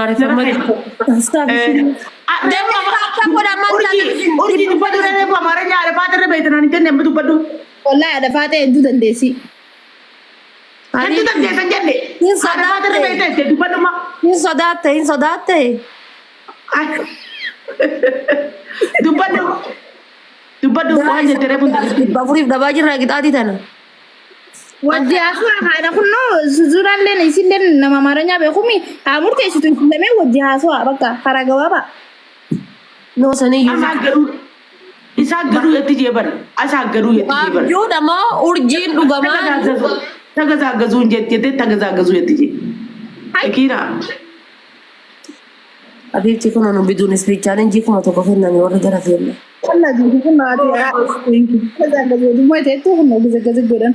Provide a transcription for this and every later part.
Amaariffamma. Urjii urjii dubbadhu reefu Amaaranya haadha faaxee irra beektan ani jenne amma dubbadhu. Wallahi haadha faaxee hedduu dandeessi. Hedduu dandeessan jenne. Hin Haadha faaxee irra sodaatte. beektan jette dubbadhu ma. Hin sodaatte hin sodaatte. Dubbadhu. Dubbadhu waan jette reefu hin dagatin. 400f dhabaa jirra qixaatii tana. Wajji haasawaa haadha kunnoo suuraalleen isilleen nama Amaaranyaa beekumi haa murteessitu isin lameen wajji haasawaa bakka karaa gabaabaa. Noo saniyyuu. Asaa gaduu isaa gaduu jetti jee bara. Asaa gaduu jetti jee bara. Abjuudha moo urjiin dhugamaa? Tagazaagazuu hin jettee tagazaagazuu jetti jee. Ekiina. Abiibti kun nu biduun ispiichaan injii 1000 kennani warri gara keenya. Walla jiru kun ati gazaagazoodummaa ta'etti kun gazagaza godhan.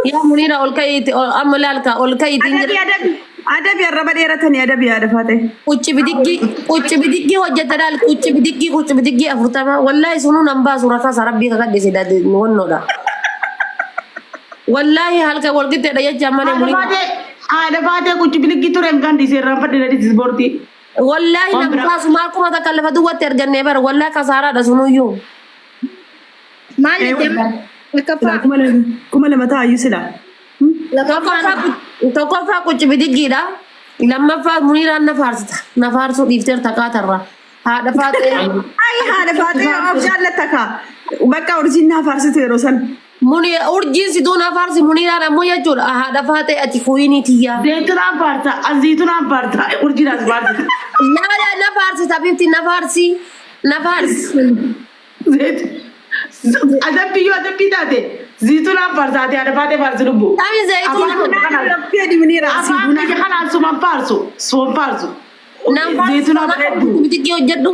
Yaa Muniira ol ka'iiti amma laalka ol ka'iitiin Adabi jira. adabi adabi arraba dheeratanii adabi haadha faaxee. Qucci bidiggii qucci bidiggii hojjette laal qucci bidiggii qucci bidiggii 40 wallaahi sunuu nan baasu rakasa rabbii kakadhe si daade wannoodha. Wallaahi halkan wal qixxeedha jecha malee Haadha Muniira. faaxee haadha faaxee qucci biliggii ture hin kan dhiisee irraan fadhe dhadhi ispoortii. Wallaahi Waan nan biraa. baasu maal 1000 lafa duwwaatti argannee bara wallaahi kasaaraadha sunuyyuu. Maal Ee jettee wallaahi. Silaa lakkaffaa 2000 ta'ayyuu silaa. lakkaffaan Tokkoffaa qucci bidiggiidha. Lammaffaa Muniiraan na faarsita. Na faarsuu dhiifteerta qaatarra. Haadha faaxee. Ay haadha faaxee of jaallatta kaa. Bakka urjiin naa faarsitu yeroo san. Muni urjiin situu na faarsi Muniiraan ammoo jechuudha. Haadha faaxee ati kuyiinii tiyyaa. Zayituunaan faarsa aziitunaan faarsa urjiidhaas faarsa. Laala na faarsita bifti na faarsi. Na faarsi. Adabbii yoo adabbii taate zayituunaan faarsa ati haadha faaxee faarsi lubbu. Kami zayituun Afaan Bunaa kanaan rabbi adiminii raasii afaan bunaa. biyya kanaan suman faarsu suman faarsu. Nan faarsi. Zayituunaa bareeddu. Bidiggi hojjedhu.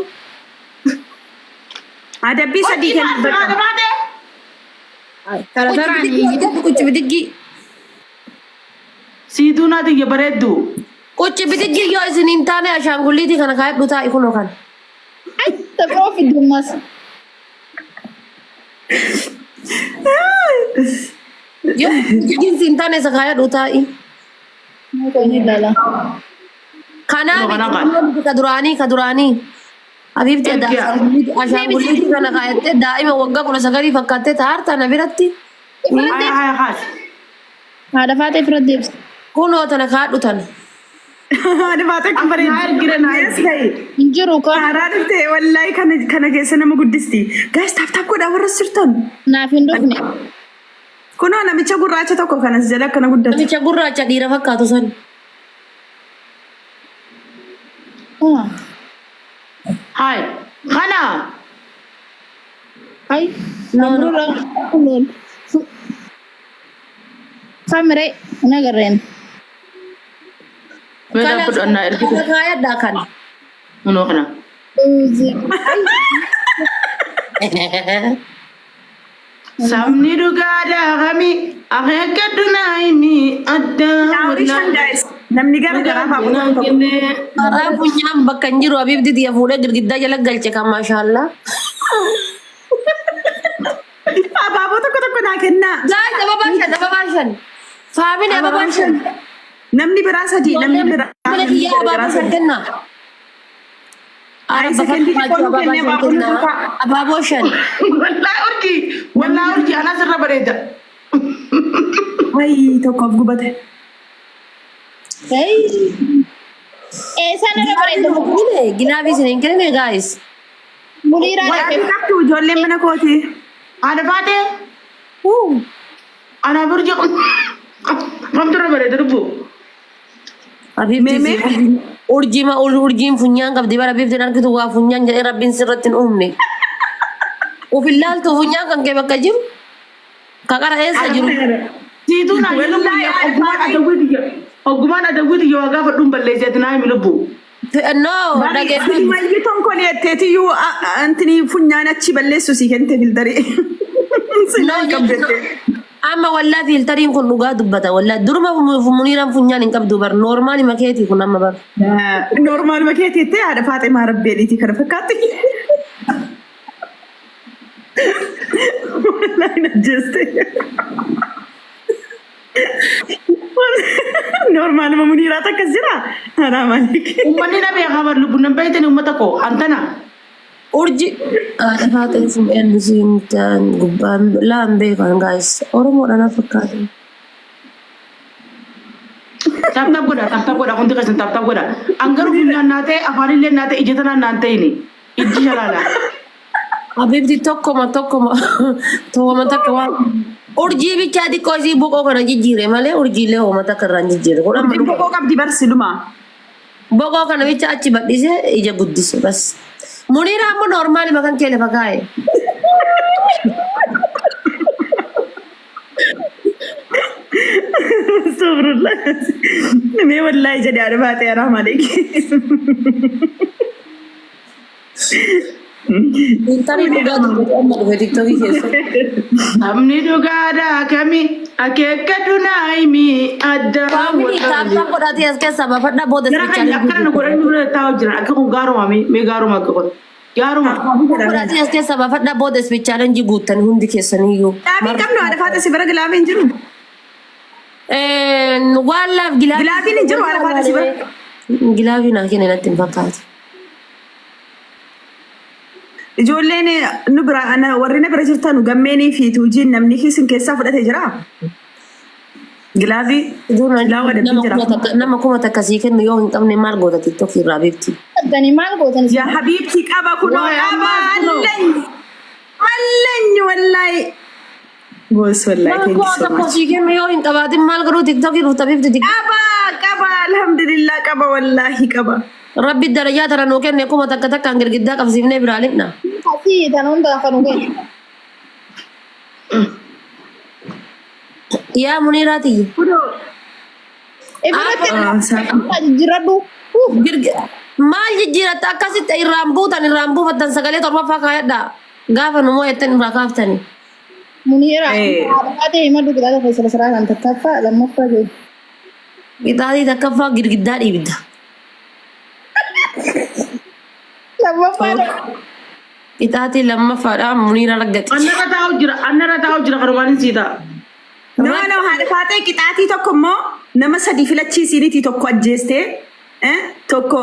Adabbii sadii Urjii kennu faarsi haadha bakka. faaxee. tara Qucci taraan bidiggii hojjedhu qucci bidiggii. Siituunaa tiyya bareeddu. Qucci bidiggii yoo isin hin taane ashaangulliitii kana kaayadhu taa'i kunoo kana. Ay taphoo fidummas. Yoo bidiggiin si hin taane isa kaayadhu taa'i. Ni ilaala. Kanaa Kunoo kanaan miti ka duraanii ka duraanii. Habiibti Ergiyaa. ashaangulliitii kana kaayattee daa'ima waggaa 19 fakkaattee taarta na biratti. Haya haya kaas. Haadha faaxee fira deebisa. Kunoo tana kaadhu tana. Haadha faaxee kun Naa bareeddu. ergire naa Yes ergire. ta'e. Hin jiru kan Haaraa dhufte wallaahi kana kana keessa nama guddisti. Guys tap tap godhaa warra sirtan. naaf hin dhufne. Kunoo namicha gurraacha tokko kanas jala akkana guddatu. Namicha gurraacha dhiira fakkaatu san. Hai kana. Ay No no. namrura Kamire hin agarreen. Meedaa Kana fudhannaa ergite. kana kaayadhaa kana. Kunoo kana. Sabni dhugaadhaa kami akeekkadhu naa himi addaa Daawrii shan guys. Namni gara garaa baabura tokko. Karaa funyaan bakka hin jiru Habiibti tiyya fuudhee girgiddaa jala galche kan maashaallaa. Abaaboo tokko tokko naa kennaa. Guys ababaa shan ababaa shan. Faamini ababaa Abaaboo shan. shan. Namni biraa sadii namni Ijoolleen biraa mana namni kiyyaa gara garaa abaaboo shan sadii. kennaa. Ay Arabba sekendii fakkaachuu xiqqoo nu abaabaa kennee shan abaaboo nu kennaa. tuqaa. Abaaboo shan. Wallaa urjii wallaa urjii anas irra bareeda. Ay tokkoof gubate. Eessaan irra Gilaabii bareeda? nu kennine gilaabii isin hin kennine guys. Muniiraa Gilaabii dhabe. qabdu ijoolleen mana kooti. Haadha faatee anaa urjii kamtu irra bareeda lubbu. Habiibti Meemee. urjii ma urjiin funyaan qabdi bara biiftiin argitu waa funyaan jedhee rabbiin sirratti hin uumne. Uf illaaltu funyaan kan kee bakka jiru. Ka qara eessa jiru. Siituu naa lubbu Wallaahi haadha oggumaan faatee. adawwii tiyya oggumaan adawwii tiyya waa gaafadhuun balleessi ati naa himi lubbu. No dhageeffadhu. Mayyuu tonkolee jetteetiyyuu antini funyaan achi balleessu sii kente filtarii. Silaa No hin qabdu jechuun jettee. amma wallaa fiiltariin kun dhugaa dubbata wallaa duruma muniiraan funyaan hin qabdu bar noormaali makeetii kun amma bar. Noormaal makeetii jettee haadha faaxee maa rabbeedhiitii kana fakkaatti. Wallaahi na ajjeeste. Normaaluma Muniiraatu akkas jira. Anaa maalik. Uummanni na beekaa bar lubbuun nan beeytani uummata koo antana. Urji haadha faaxee sun eenyu siin ta'an gubbaan laan beekan guys. Oromoodha na fakkaata. Tap tap godha, tap tap godha, hundi keessan tap tap godha. An garuu funyaan naa ta'e, afaan illee naa ta'e, ija tanaan naan ta'ini. Ijji shalaala. Habibti tokkoma tokkoma tooma takka waan urjii bichaa xiqqoo isii boqoo kana jijjiire malee urjiilee hooma takka irraan jijjiire. Kun amma Urjiin boqoo qabdi barsiiduma. Boqoo kana bicha achi badhise ija guddise bas. Muniira ammoo normaali makan kee lafa kaa'e. Astagfirullah. Mee wallaahi jedhee haadha baatee haraa malee. Intalli dhugaa dubbatu amma dhufe TikTokii keessatti. Sabni dhugaadhaa kami akeekkadhu naa himi adda Faamilii tap tap godhaatee as keessaa baafadhaa booda Gara kan akkana nu godhanii bira taa'u jiran akka kun gaaruma mee gaaruma akka kun gaaruma. Godhaatee as keessaa baafadhaa booda speed challenge guuttanii hundi keessaniyyuu. Glove qabnu haadha faate si bira glove hin jiru. Waan laaf glove. Gloveiin hin jiru haadha faate si bira. Glove naa kenne natti hin fakkaatu. Ijoolleen nu bira warri na bira jirtan gammeenii fi tuujiin namni isin keessaa fudhate jira. Glove laa Nama jira. Nama 1000 sii kennu yoo hin qabne maal goota TikTokii irraa beekti? Qabdanii maal gootan isin? Yaa habiibti qaba kunoo Waay, qaba ammaas kunoo. allanyi allanyi wallaahi. Boos wallaahi, Nama thank you kuma so takka much. sii kennu yoo hin qabaatin maal godhuu TikTokii dhufta beekti? Qaba qaba, alhamdulillah, qaba wallaahi qaba. Rabbi darajaa tana nuu kenne 1000 takkaan girgiddaa qabsiifnee biraa lixna. Asii tan hunda kan nu kennu. Yaa Muniiraa tiyya. Kunoo. Ifirratti Ah, jijjiiradhu. Maal jijjiiratta akkasitti irraan buutan irraan buufattan sagalee torbaffaa kaayadhaa. Gaafa nu moo'ettan irraa kaaftani. Muniira. Eh. Haadha faatee himadhu qixaata keessa siraa kan takkaffaa lammaffaa jedhu. Qixaatii takkaffaa girgiddaa dhiibda. Lammaffaa. Qixaatii lammaffaadhaa Muniira argate. Annarra taa'u jira, annarra taa'u jira kanumaan hin sii ta'a. No, no, haadha faatee qixaatii tokko immoo nama sadii filachiisiinitii tokko ajjeestee tokko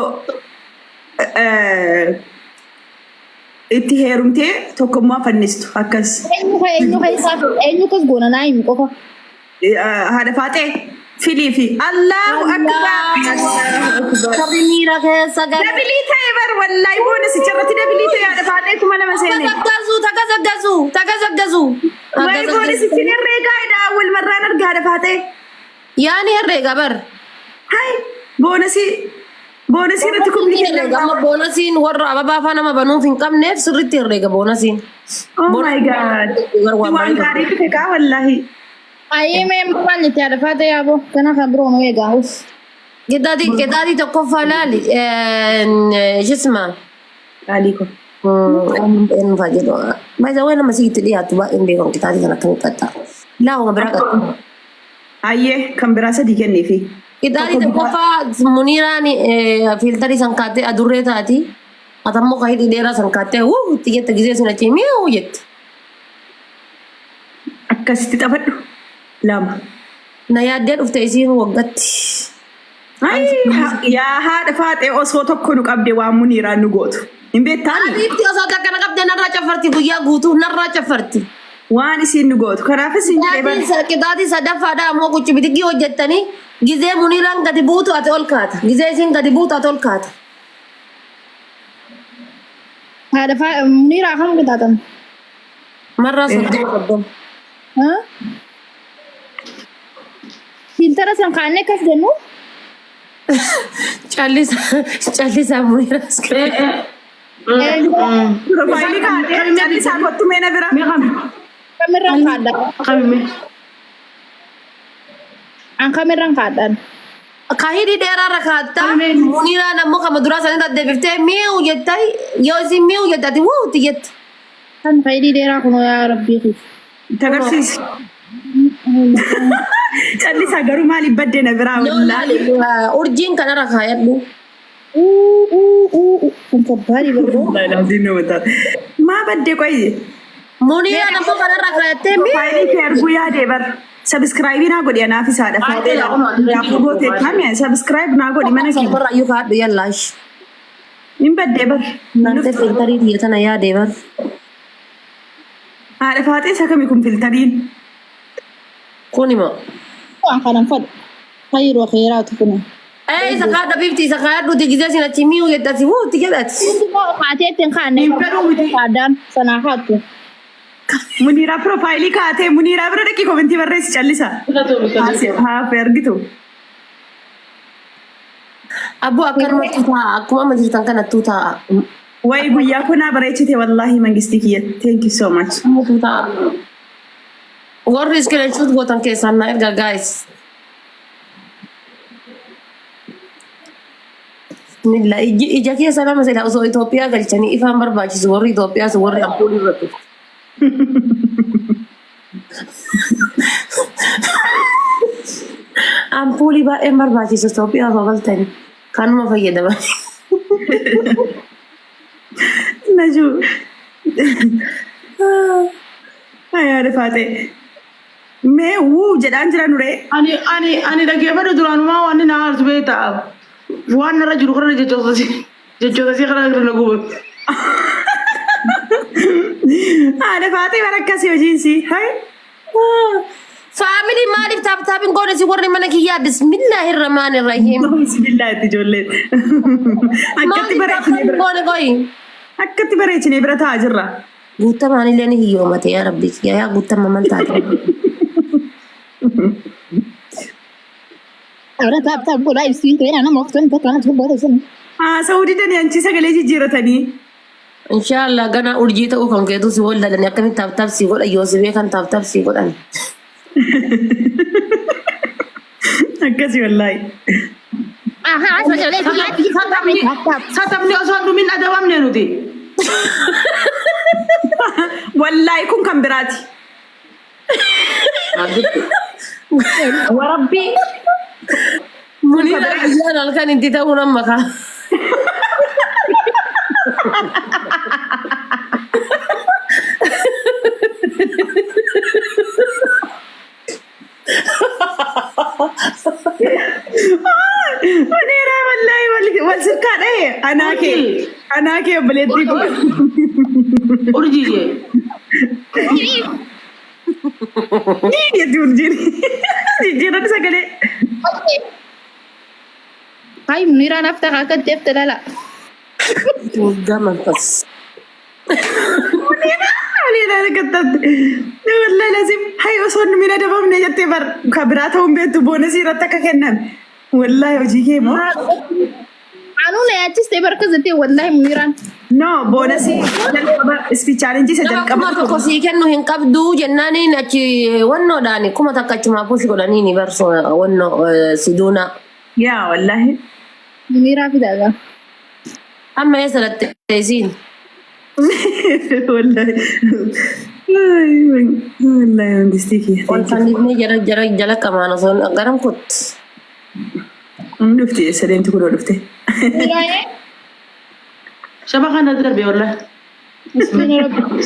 itti heerumtee tokko immoo fannistu akkas. Eenyu eenyu keessaa eenyu kas goona naa himi qofa. Haadha faatee filii fi Allahu akbar. Allahu akbar. Sabni miira keessa gala. Double ta'e bar wallaahi bonusicha irratti double ta'e haadha faatee 2000 seene. Tagaggazu tagaggazu tagaggazu. Wayi bonusichi herreegaa idha awwal marraan argaa haadha faatee. Yaani herreega bar. Hai bonus bonus irratti kumni Herreega amma bonusiin warra ababaa afaan nama banuuf hin qabneef sirriitti herreega bonusiin. Oh my God. Waan gaarii dhufe kaa wallaahi. Ayyee mee maal jettee haadha faatee yaaboo kana kan biroo nu eegaa uff. Qixaatii qixaatii tokkoffaa laali jisma. Qaalii ko. Eenyu fa'aa jedhu. Baay'ee waan nama sitti dhiyaatu baay'een beekamu qixaatii kana akkamitti qaxxaa. Laawuma biraa qaxxaa. Ayyee kan biraa sadii kenniifi. Qixaatii tokkoffaa Muniiraan filter san kaattee adurree taati. Atammoo kan hidhii dheeraa san kaattee wuu itti jette gizee sun achii mi'uu jette. Akkasitti taphadhu. Lama. Na yaaddee dhufte isiin waggatti. Ayi, yaa haadha faaxee osoo tokko nu qabde waan Muniiraan nu gootu. Hin beektaani? Habiibti osoo takka na qabde narraa caffarti guyyaa guutuu narraa caffarti. Waan isiin nu gootu. Kanaafis hin jedhee bara. Qixaatii sadaffaadha ammoo qucci hojjettanii gizee Muniiraan gadi buutu ati ol kaata. Gizee isiin gadi buutu ati ol kaata. Haadha faa Muniiraa kam qixaaxan? Marraa 30 30. Haa? Filter san kaannee akkas jennu Callisa callisaa Muniiraas Profile kaatee callisaa kottu mee na bira. Mee kami? kamirraan kaadha? Kami mee? An kamirraan kaadhaan? Ka hidhii dheeraarra kaattaa Muniiraan ammoo kama duraa sanirra deebiftee mi'uu jettai yoo isin mi'uu jette ati wuu itti jette. Kan faayidii dheeraa kunoo yaa rabbii kiyya. Itti agarsiisi. Callisaa garuu maaliif badde na biraa wallaahi. Urjiin kanarra kaayadhu. Uu uu uu kun kabbaadii barboo. Maa badde qoyye? Muniiraan ammoo kanarra kaayattee mi'uu. Profile kee arguu yaadee bar. Subscribe naa godhi anaaf isaadha. Maal ta'e kun Gaafa goote kami subscribe naa godhi mana kee. Barra iyyuu kaadhu yallaash. Hin baddee bar. Naante filtarii tiyya tana yaadee bar. Haadha faaxee isa kami kun filtariin? Kun immoo. Waan kanan fadhu. Khayru khayraatu kun. Ee isa kaadha bifti isa kaadhuuti gisee sin achi mi'uu jettasi wuutti jedhati. Haatee ittiin kaanne. Hin fedhuu miti. Aadaan sanaa haattu. Muniiraa piroofaayilii kaatee Muniiraa bira dhaqii komentii barreessi callisa. Hafe argitu. Abboo akkanumatti taa'a akkuma amma jirtan kanattuu taa'a. Wayi guyyaa kunaa bareechite wallaahi mangistii kiyya. Thank you so much. Akkanumatti taa'a. Warri screenshot gootan keessaan na ergaa guys. Bismillah iji ija keessa nama sila osoo Itoophiyaa galchanii ifaan barbaachisu warri Itoophiyaas warri ampuulii irratti. Ampuulii baay'een barbaachisu Itoophiyaa osoo galtanii kanuma fayyadaman. Najuu. Ay haadha faaxee. Mee wuu jedhaan jira nuree. Ani dhaggeeffadhu duraanumaa waan na aarsu beektaa. Waan narra jiru kana jechoota si kana irra na guba. Haadha faaxee bara akkasii hojiin si. Hai. Family maaliif tap tap hin goone si warri mana kiyyaa bismillaahi rahmaani rahiim. Bismillah itti ijoolleen. Akkatti Maaliif tap tap bareechinee hin bira. goone qoyi? Akkatti bareechinee bira taa'aa jirra. Guuttamaan illee ni hiyyoomate yaa rabbi yaa guuttama mal taate. Ahora tap tap godhaa ibsiin ta'e nama of ta'an takka kanatti dubbata isin. Haasa'uu didanii anchi sagalee jijjiiratanii. Inshaallah gana urjii ta'uu kan keetu si wallalanii akkamitti tap tap si godhan yoo si beekan tap tap si godhan. Akkasii wallaahi. Ahaa sagalee Satabni osoo hin dhumin adabamne nuti. Wallaahi kun kan biraati. Warabbii. Munira guyyaan halkan itti ta'uun amma kaa. Munira wallaahi wal sirkaa dhahe anaa kee anaa kee obboleettii koo. Urjiiye. Ni jetti urjiin. Jijjiiran sagalee. Hai Muniraan hafta akka jeefte lala. Waggaa manfas. Munira Munira argattatte. Wallaahi lazim hay osoo nu mina dabamne jettee bar ka biraa ta'uun beektu bonusii irratti akka kennan. Wallaahi hojii kee moo? Anuu na yaachistee barka jettee wallahi Muniraan. No bonusii jalqaba speed challenge isa Nama jalqaba 1000 sii kennu hin qabdu jennaaniin achi wannoodhaan 1000 achumaa push godhaniini barso wannoo siduuna. Yaa wallaahi. Muniraa fidaa. Amma eessa dhatte isiin? Wallaahi. Wallaahi mangistii kiyya. Ol fannifnee jala jala jala qamaan osoo garam kutti. Dhufti eessa deemti kunoo dhufte. Muniraan Shaba kana darbe wallahi. miskiina rabbi.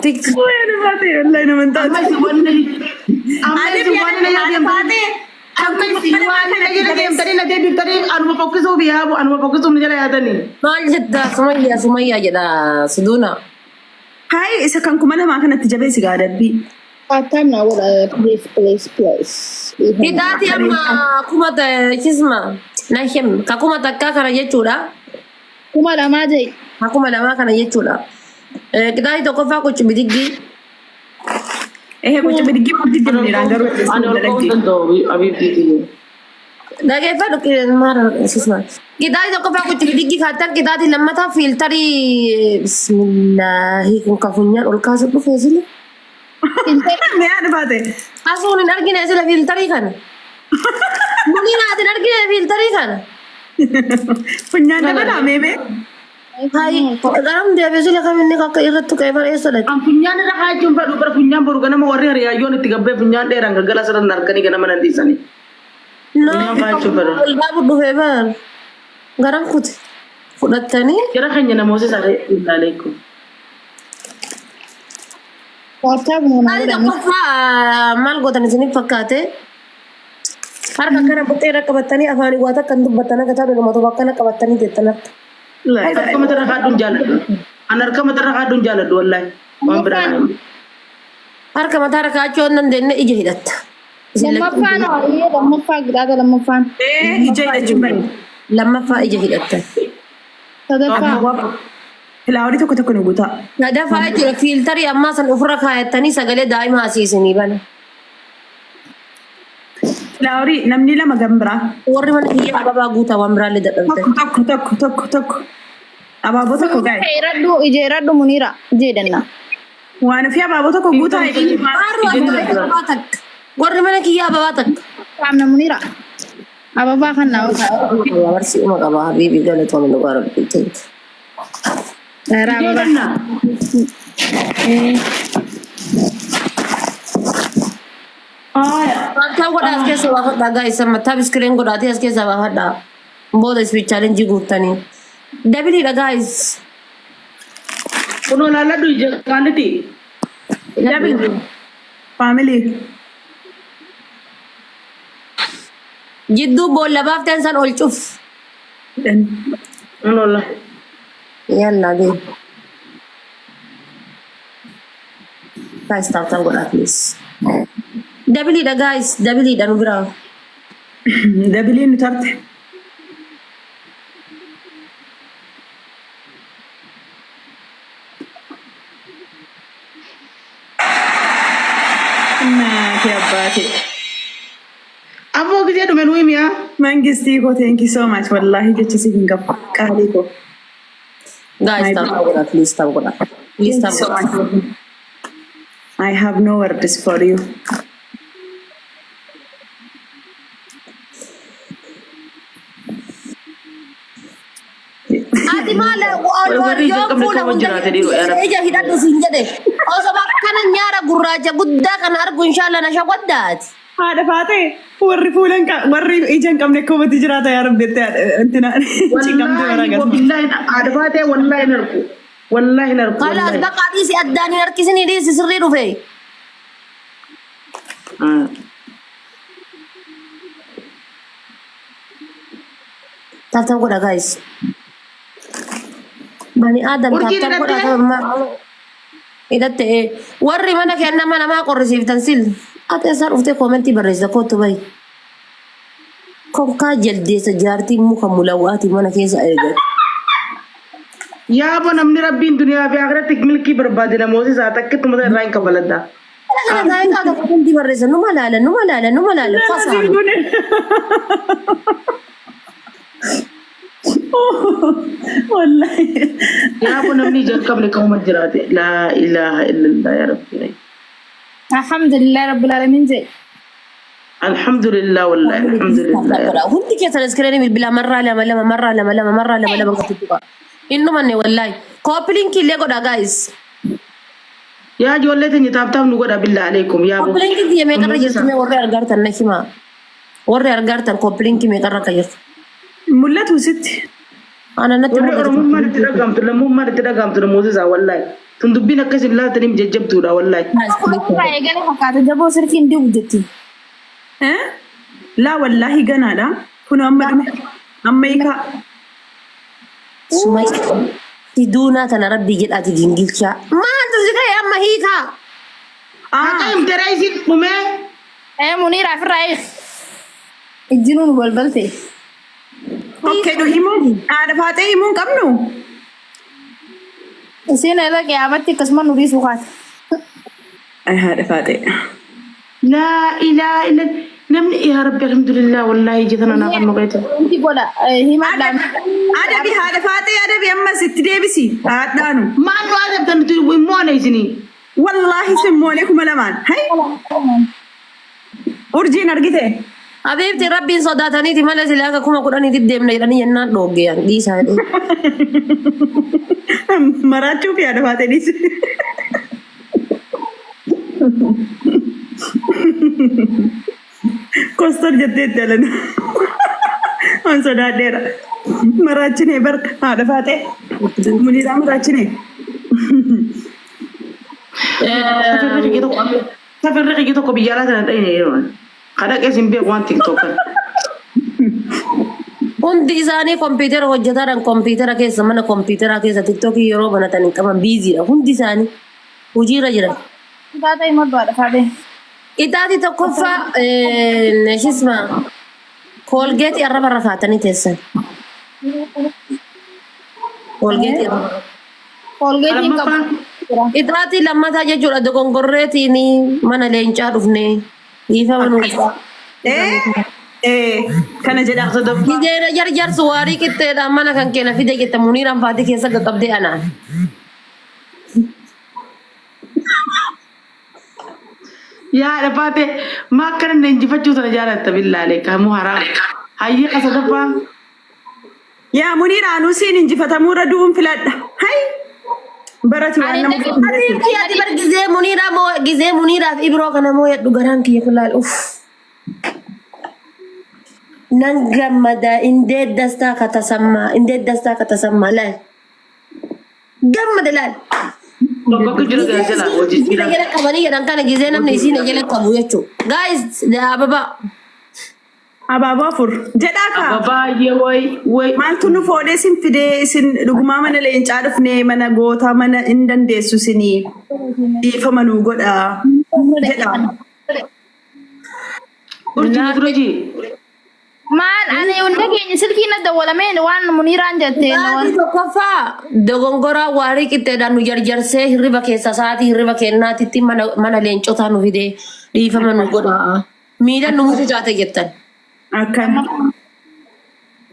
Tikti. Waan baate wallaahi nama hin Amma taatu. isin waan amma isin waan na deemtanii amma isin waan na jala deemtanii na deebiftanii anuma fokkisuuf yaabu anuma fokkisuuf na jala yaatanii. Maal jetta Sumayyaa Sumayyaa jedha Siduuna. Hayi isa kan 2000 kanatti jabeessi gaa dabbii. Tap naa godha please please please. Hidhaati amma kuma chisma na him ka 1000 kana jechuudha. 2000 jee. Ka 2000 kana jechuudha. Qixaatii tokkoffaa qucci bidiggii. Ehee qucci bidiggii murtii deemniraan garuu Ani ol ka'uu hin danda'u abiibbiitii. Dhageeffadhu maal chisma. Qixaatii tokkoffaa qucci bidiggii kaattan qixaatii lammataa filterii bismillaahi kun ka funyaan ol kaasu dhufee sila. Mi'aa dhufaate. Asuun hin argine sila filterii kana. Muniin ati hin argine filterii kana. Funyaan dabalaa meemee. Hayi garam deebi'e sila kaminni akka irratti tuqee bara eessa dhaqe. An funyaan irra kaachuun fedhu bara funyaan boru ganama warri hiriyaayyoon itti gabbee funyaan dheeraan galgala sirran arganii ganama nan dhiisanii. No, Funyaan kaachuu fedhu. ol baabu dhufee bar garam kuti fudhattanii Jara keenya namoota isaa ilaaleeku. Tap tap nu Ani godha. tokkoffaa maal gootan isiniif fakkaate? Harka akkana buxxee irra qabattanii afaanii waa takka hin dubbattan akka taatu dhuma tokko akkana qabattanii teettan harka. Harka matarra kaadhuun jaalladhu. An harka matarra kaadhuun jaalladhu wallahi. Waan biraa kana. Harka mataa irra kaa'achuu hin dandeenye ija hidhatta. Isin Lammaffaan hoo lammaffaa qixaata lammaffaan. Ee ija hidhachuun bari. Lammaffaa ija hidhatta. Sadaffaa. Flowerii tokko tokko nu guutaa. Sadaffaa jechuudha filterii ammaa san ofirra kaayattanii sagalee daa'ima asii isinii bana. Flowerii namni lama gan biraa. Warri mana kiyya ababaa guutaa waan biraallee dadhabdan. Tokko tokko tokko tokko tokko. Abaaboo tokko gaa'e. Ija ija hidhadhu Muniira jedhanna. Waan ofii abaaboo tokko guutaa. Warri ababaa takka. Warri mana kiyya ababaa takka. Qaamna Muniira. Ababaa kan naa Barsi uma qaba habiibi galatoomii dhugaa rabbii ta'e. Dheeraa Ija ababaa. hidhannaa. Tap tap godhaa as keessa baafadhaa guys amma tap screen godhaatee as keessa baafadhaa. Booda speed challenge guuttanii. Doubleiidha guys. Kunoo laalladhu ija qaalliti. Double. Family. Jidduu boolla baafteen san ol cuf. Kunoo la. Yalla deem. Guys tap tap godhaa please. Doubleiidha guys doubleiidha nu biraa. Doubleiin nu tarte. Naati abbaate. Aboo gisee dhume nuu himiyaa. Mangistii koo thank you so much wallahi jecha siif hin qabu qaalii koo. Guys tap tap godhaa please tap godhaa. Please Thank you tap so godhaa. much. I have no words for you. Ati maal ol ol Warri ija yoo qabne fuula kama hunda jiraate dhiiroo yaa Rabbi. ija hidhadhu siin jedhe osoo akkana nyaara gurraacha guddaa kana argu inshallah na shawaddaati. Haadha faatee warri fuula hin warri ija hin qabne akkamatti jiraata yaa Rabbi jettee intina cinqamtee Wallaahi baragas. wabillahi haadha faatee wallaahi hin argu. Wallaahi hin argu. Kalaas Wallaahi. bakka dhiisi addaan hin harkisinii dhiisi sirrii dhufe. Ah. Tap tap godha guys. Bani Adam Urjiin tap tap godha hidhattee? Hidhatte warri mana kee nama namaa qorrisiiftan sil ati eessaa dhuftee commentii barreessita kootu bahi. Konkaa jaldeessa jaartii muka mulawwaati mana keessa ergate. Yaaboo namni rabbiin duniyaa fi akhiratti milkii barbaade namoota isaa takkitti mata irraa hin kafaladha. Kana kana taa'ee kaata commentii barreessa numa laala numa laala numa laala fasaanu. Wallahi. Yaaboo namni ija hin qabne kamuma jiraate. Laa ilaaha illallah yaa rabbi. Alhamdulillah rabbil alamin jedhe. Alhamdulillah wallahi alhamdulillah. Hundi keessan screenii bilbilaa marraa lama lama marraa lama lama marraa lama lama gadi tuqa. Innumanne wallahi. Copy linkii illee godha guys. Yaa ijoollee teenya tap tap nu godha billaa aleekum yaaboo. Copy linkii kiyya meeqarra jirtu mee warri argaartan na himaa. Warri argaartan copy linkii meeqarra akka jirtu. Mul'atu sitti. Ana natti Warri mul'atu. Oromummaan itti dhagahamtu lammummaan itti dhagahamtu namoota isaa wallahi. Tun dubbiin akkas hin laataniif jajjabduudha wallahi. Guys, please. Irraa eegale fakkaata jaboo sirkiin dibu jetti. Eh? Laa wallaahi ganaadha. Kun amma dhume. Amma hiikaa. Sumay siduunaa tana rabbii jedhaati gingilchaa. Maaltu si ka'e amma hiikaa? Haqa himtere isin dhumee. Ee Muniira ofirraa eegi. Ijjinuun balbalte. Okay, du himuu haadha faaxee himuu hin qabnu. Isiin irra qiyaamatti akkasuma nu dhiisuu kaate. Ay haadha faaxee. Laa ilaaha illa namni yaa rabbi alhamdulillah wallahi ija tana naaf hannu qaite. Wanti godha himadhaan. Adabi haadha faaxee adabi ammas itti deebisi. Haadhaanu. Maal nu adabtan nuti immoo ana isinii. Wallaahi simmoolee 2000. Hay urjiin argite. Habiibti rabbiin sodaataniiti malee silaa akka 10,000tti deemna jedhanii jennaan dhooggeyan dhiisaa jedhee. Maraachuuf yaada faaxee dhiisi. Kostor jetteetti alana. Waan sodaadheera. Maraachinee bar haadha faaxee. Muniidhaa maraachinee. Safirri kiyya tokko safirri kiyya tokko biyya alaa tana dhayne yeroo kadhaqee sin beeku waan TikTok kana. Hundi isaanii kompiitara hojjetaadhaan kompiitara keessa mana kompiitaraa keessa TikTokii yeroo banatan hin qaban busydha. Hundi isaanii hojiirra jiran. Taatee himadhu haadha faatee. Qixaatii tokkoffaa shisma Colgateii arraba irra kaatanii teessan. Colgateii arraba irra. Colgateiin qabu. Lammaffaan Qixaatii lammataa jechuudha dogongorreetiin mana leencaa dhufne dhiifama nuuf. Eh, eh, kana jedha. Sadaffaa. Gizeera jarjarsu waarii qixxeedhaan mana kan keena fide jette Muniiraan faatii keessa qaqqabdee anaan. Yaa haadha faatee maa akkana na injifachuu sana jaalatta billaalee kamuu haraam. Hayyee ka sadaffaa. Yaa Muniir anuu siin injifatamuu irra du'uun filadha. Hay! Barati waan nama Habiibti ati bar gizee Muniiraa moo gizee Muniiraaf Ibroo kana moo yadhu garaan kiyya kulaal uff. Nan gammada indeet dastaa katasammaa indeet dastaa katasammaa laal. Gammada laal. Tokko akka jiru Gizee gara jala isiin hojii isiin jira. jala qabanii jedhan kana gizee namni isiin jala qabu jechuudha. Guys, ababa. Abaaboo afur. Jedhaa kaa. Abba baay'ee way way. Maaltu nu foodhee isin fidee isin dhugumaa mana leencaa dhufnee mana gootaa mana hin dandeessu isinii dhiifama nuu godhaa jedha. Urjii nu dura jii. Maal ani hunda keenya silkiin na dawwalameen waan Muniiraan jette Sa'aatii tokkoffaa dogongoraa waarii qixxeedhaan nu jarjarsee hirriba keessa sa'aatii hirriba kennaatitti mana mana leencotaa nu fidee dhiifama nu godhaa. Miilan nu mucucaate jettan. Akkana.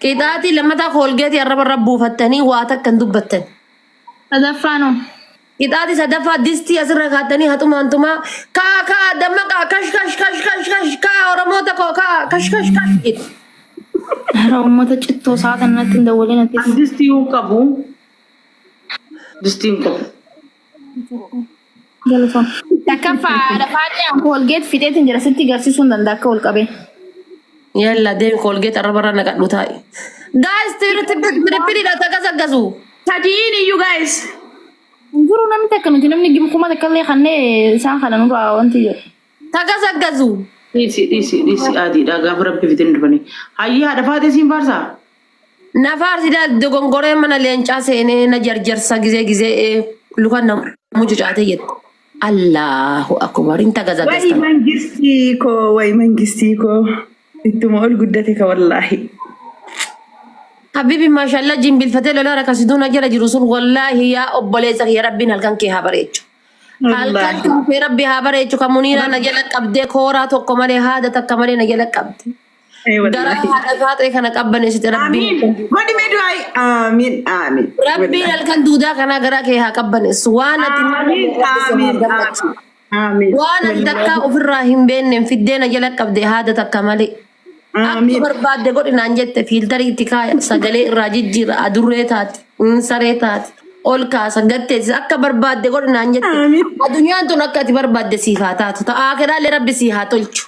Qixaatii lammataa Colgateii arraba irra buufattanii waa takka hin dubbattan. Sadaffaanoo. Qixaatii sadaffaa distii asirra kaatanii haxumaan tumaa kaa kaa dammaqaa kash kash kash kash kash kaa Oromoota koo kaa kash kash kash jedhu. Hara uummata cittoo isaa kanatti hin dawwalin atis. An distii hin qabu. Distii hin qabu. Galatoon. Takkaffaa haadha faatee an Colgate fixeetiin jira sitti garsiisuu hin danda'a akka ol qabee. Yalla deemi Colgate arraba irra naqadhu taa'i. Guys, tirippiriidha tagasaggasu. Sadiin iyyuu guys. Hin jiru namni takka nuti namni kuma takka illee kannee isaan kana nurraa wanti jedhu. Tagasaggasu. Dhiisi dhiisi dhiisi adiidha gaafa rabbi fitin dhufanii. Hayyee haadha faatee siin faarsaa. Na faarsi daal dogongoree mana leencaa seenee na jarjarsa gizee gizee luka na mucucaatee jette. Allahu akbar hin Wayi tagazagasta. mangistii koo wayi mangistii koo ittuma ol guddate ka wallaahi. Habibi mashallah jimbilfatee lolaa rakasiduuna jala jiru sun wallaahi yaa obboleessa kiyya rabbiin halkan kee haa bareechu. Halkan Wallaahi. kee rabbi haa bareechu kan Muniiraa na jala qabdee kooraa tokko malee haada takka malee na jala qabde. Ee Garaa wallaahi. haadha faaxee kana qabbaneessite rabbiin. Amiin. Godhi mee du'aayi. Amiin amiin. Rabbiin Wallaahi. halkan duudaa kanaa garaa kee haa qabbaneessu. Waan ati Amiin rabbi si haa amiin gammachiisu. amiin. Waan ati takkaa Wallaahi. ofirraa hin beekneen fiddee na jala qabde haada takka malee. Akka Amiin. barbaadde godhi naan jette filterii itti kaaya sagalee irraa jijjiira adurree taate saree taate ol kaasa gatteessi akka barbaadde godhi naan jette. Amiin. Addunyaan tun akka ati barbaadde siif haa taatu. Ta'aa kedhaallee rabbi sii haa tolchu.